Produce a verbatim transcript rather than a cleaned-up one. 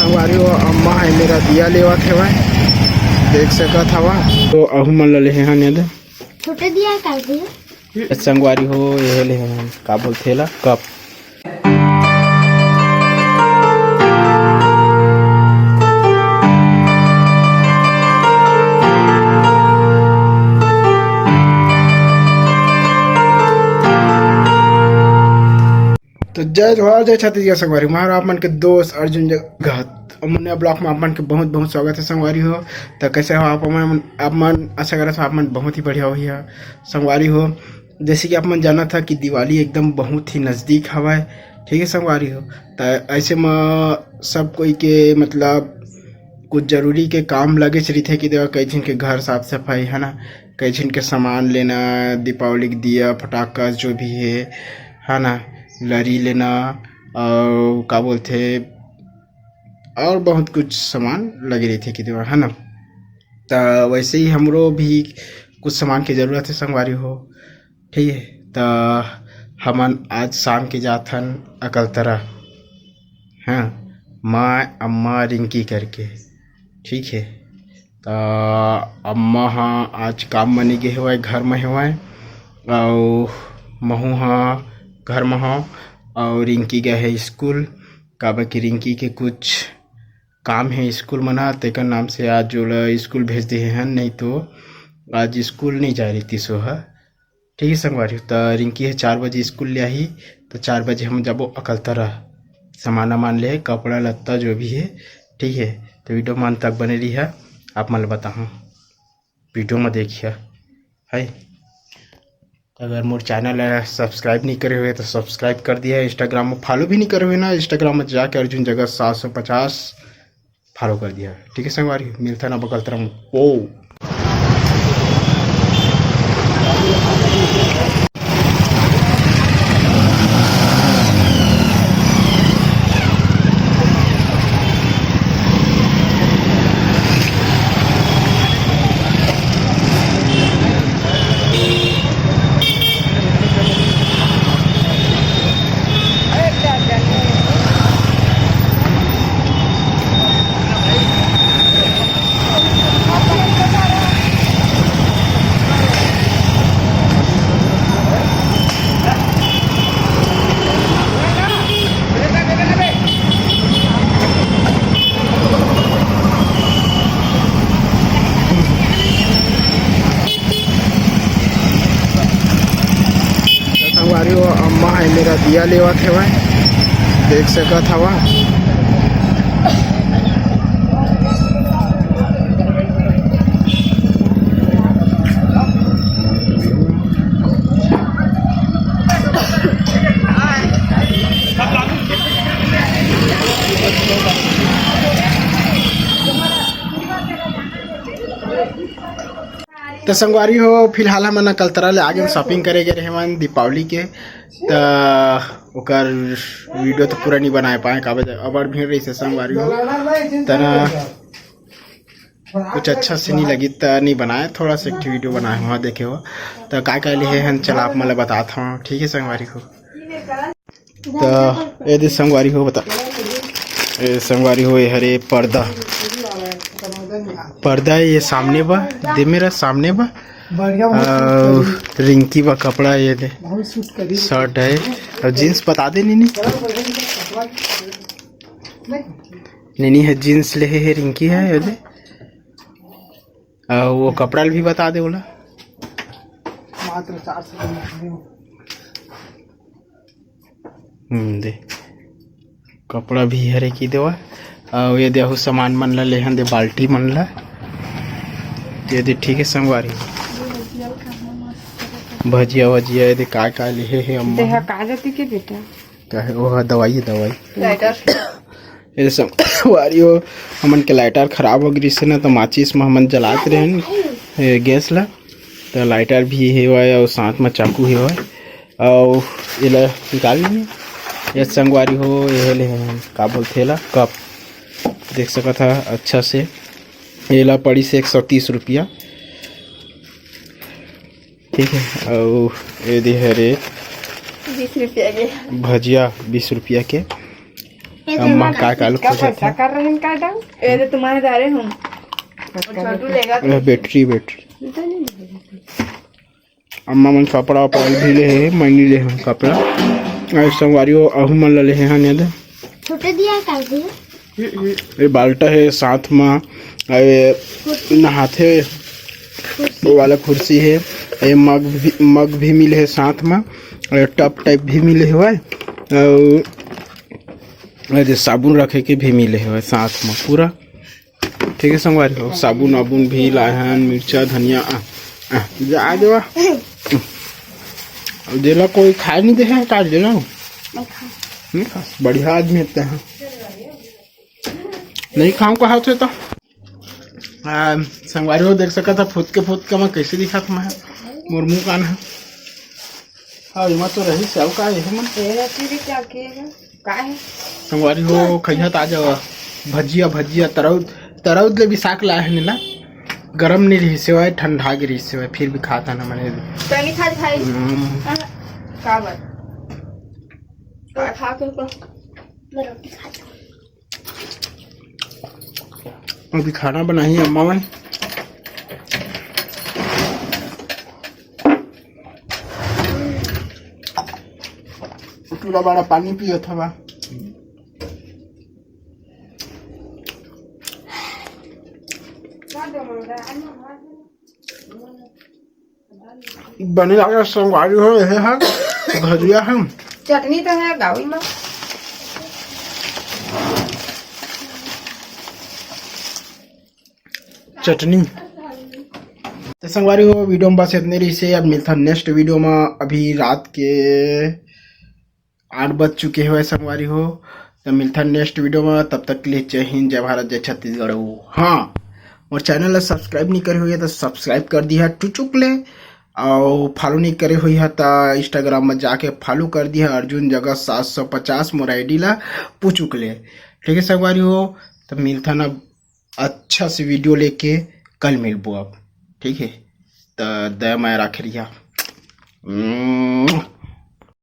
संगवारी हो, अम्मा ह ए मेरा दिया लेवत हवय, देख सकत हवा। तो अहू मन ल लेहे हन एदे। छोटे दिया का दिया? संगवारी हो, ये लेहे हन, का बोलथे एला, कप। तो जय जोहार, जय छत्तीसगढ़ संगवारी, मैं हूं आप मन के दोस्त अर्जुन जगत। अमोनिया ब्लॉक में आप मन के बहुत बहुत स्वागत है संगवारी हो। तो कैसे हो आप मन? आप मन, आशा करत हो आप मन बहुत ही बढ़िया होही संगवारी हो। जैसे कि आप मन जानत हा कि दिवाली एकदम बहुत ही नजदीक हवय, ठीक है संगवारी हो। तो ऐसे में सब कोई के मतलब कुछ जरूरी के काम लगेच रहिथे कि देखा कई झन के घर साफ सफाई है ना, कई झन के सामान लेना, दीपावली के दिया फटाका जो भी है, है ना, लरी लेना, और का बोलथे, और बहुत कुछ सामान लगे रहिथे कि देवा, है ना। त वैसे ही हमरो भी कुछ सामान के जरूरत है संगवारी हो, ठीक है। त हमन आज शाम के जाथन अकलतरा, हाँ, माँ अम्मा रिंकी करके, ठीक है। त अम्मा हा आज काम मनी गे हवय, घर म हवय, अउ महू हा घर म हव, अउ रिंकी गए है स्कूल, काबर कि रिंकी के कुछ काम है स्कूल म ना, तेकर नाम से आज ओला स्कूल भेज दे हन, नहीं तो आज स्कूल नहीं जाए रहितिस ओहा। ठीक है संगवारी हो, त रिंकी ह चार बजे स्कूल ले आही, त चार बजे हम जाबो अकलतरा, सामान वामान ले, कपड़ा लत्ता जो भी है, ठीक है। तो वीडियो में अंत तक बने रही है, आप मन ल बताहूँ, वीडियो में देखिए, है। अगर मोर चैनल है सब्सक्राइब नहीं करे हुए तो सब्सक्राइब कर दिया, इंस्टाग्राम में फॉलो भी नहीं करे हुए ना, इंस्टाग्राम में जाके अर्जुन जगत सात सौ पचास फॉलो कर दिया, ठीक है संगवारी, मिलता ना बकलतरा में। ओ। संगवारी हो, अम्मा है मेरा दिया लेवत हवय, देख सकत हवा। तो संगवारी हो, फिलहाल हमन कलतरा ले आगे शॉपिंग करे गए रहे हमन दीपावली के, त ओकर वीडियो तो पूरा नहीं बनाए पाए, काबर अबड़ भीड़ रही से संगवारी हो, तना कुछ अच्छा से नहीं लगी, त नहीं बनाए, थोड़ा सा एक ठो वीडियो बनाए हुआ देखे हो। त का का लिए हन, चला आप मन ल बतात हूँ, ठीक है संगवारी हो। त ये दे संगवारी हो, बता, ए संगवारी हो, ये हरे पर्दा, पर्दा ये सामने बा, दे मेरा सामने बा। बढ़िया, बहुत सूट अउ करी। रिंकी बा कपड़ा, ये दे बहुत सूट करी। शर्ट है अउ जींस बता दे नीनी। बड़ा बढ़िया कपड़ा। नहीं। नीनी है जींस ले है, रिंकी है ये दे। अउ वो कपड़ा भी बता दे ओला। मात्र चार सौ रुपये। हम्म, दे। कपड़ा भी हरे की देवा। अउ ये दे अहू सामान मन ला लेहन दे, बाल्टी मन ला। ये दे, ठीक है संगवारी। भजिया वजिया ये दे काय काय लेहे हे अम्मा। देहा का जाती के बेटा? का है? ओह, दवाई है, दवाई। लाइटर। ये संगवारी हो, हमन के लाइटर खराब हो गिस हे ना, तो माचिस में हमन जलात रहेन, ए, गैस ला। तो लाइटर भी हेवय अउ साथ में चाकू हेवय। अउ एला निकाल लेनी। ये संगवारी हो, ये ले हे, का बोलथे एला, कप। देख सकत हा अच्छा से। एला पड़िस एक सौ तीस रुपया। ठीक है, अउ ये दे हरे बीस रुपया के। भजिया बीस रुपया के। अम्मा का का लोग का पैसा कर रहे हैं का दाऊ? ये तो तुम्हारे दारे हूँ। छोटू लेगा तो ये बैटरी, बैटरी। अम्मा मन कपड़ा वपड़ा भी ले हे, मैं नहीं ले हूँ कपड़ा। अरे संगवारी हो, अहू मन ला ले हे, हाँ, नहीं दे। छोटे दिया का दिया? ये बाल्टा है साथ में, अरे नहाथे वो वाला कुर्सी है, ये मग भी, मग भी मिले है साथ में, और टब टाइप भी मिले हुआ है, और अरे साबुन रखे के भी मिले हुआ है साथ में पूरा। ठीक है संगवारी हो, साबुन वाबुन भी लाए हैं, मिर्चा, धनिया, आ, आ, जा देवा। जेला कोई खाए नहीं दे है, काट देना। नहीं खा। नहीं खा, बढ़िया आदमी होते हैं। नहीं खाऊं कहा थे तो। आ, संगवारी हो देख सकत ह, फुदके फुदके मैं कैसे दिखत मैं, मोर मुंह कान है। हाँ, एमा तो रही सेव का, यही मन। तेरा चीज क्या किएगा? का है? संगवारी हो, खैया ताजा भजिया, भजिया, तरौद, तरौद ले भी साग लाए है नीला। गरम नहीं रही सेवा, ठंडा के रही सेवा, फिर भी खाता ना मैंने। तो नहीं खा भाई। हम्म। हाँ, का बात? तो खा के ऊपर। मैं रोटी खा जाऊँ। अभी खाना बनाई अम्मा मन। पूरा बड़ा पानी पियो था बा। बने लगा संगवारी हो, ये है भजिया है। चटनी तो है गावी में। चटनी। तो संगवारी हो, वीडियो में बस इतने रही से। अब मिलता नेक्स्ट वीडियो में। अभी रात के आठ बज चुके हुए संगवारी हो, तो मिलता नेक्स्ट वीडियो में। तब तक के लिए जय हिंद, जय भारत, जय छत्तीसगढ़। हाँ, मोर चैनल ला सब्सक्राइब नहीं करे हुई है तो सब्सक्राइब कर दिया टुचुक ले, और फॉलो नहीं करे हुई है तो इंस्टाग्राम में जाके फॉलो कर दिया अर्जुन जगत सात सौ पचास मोर आईडी ला पुचुक ले। ठीक है संगवारी हो, तो मिलता ना अच्छा से वीडियो लेके कल मिलबो अब। ठीक है, तो दया माया राखे रहिया।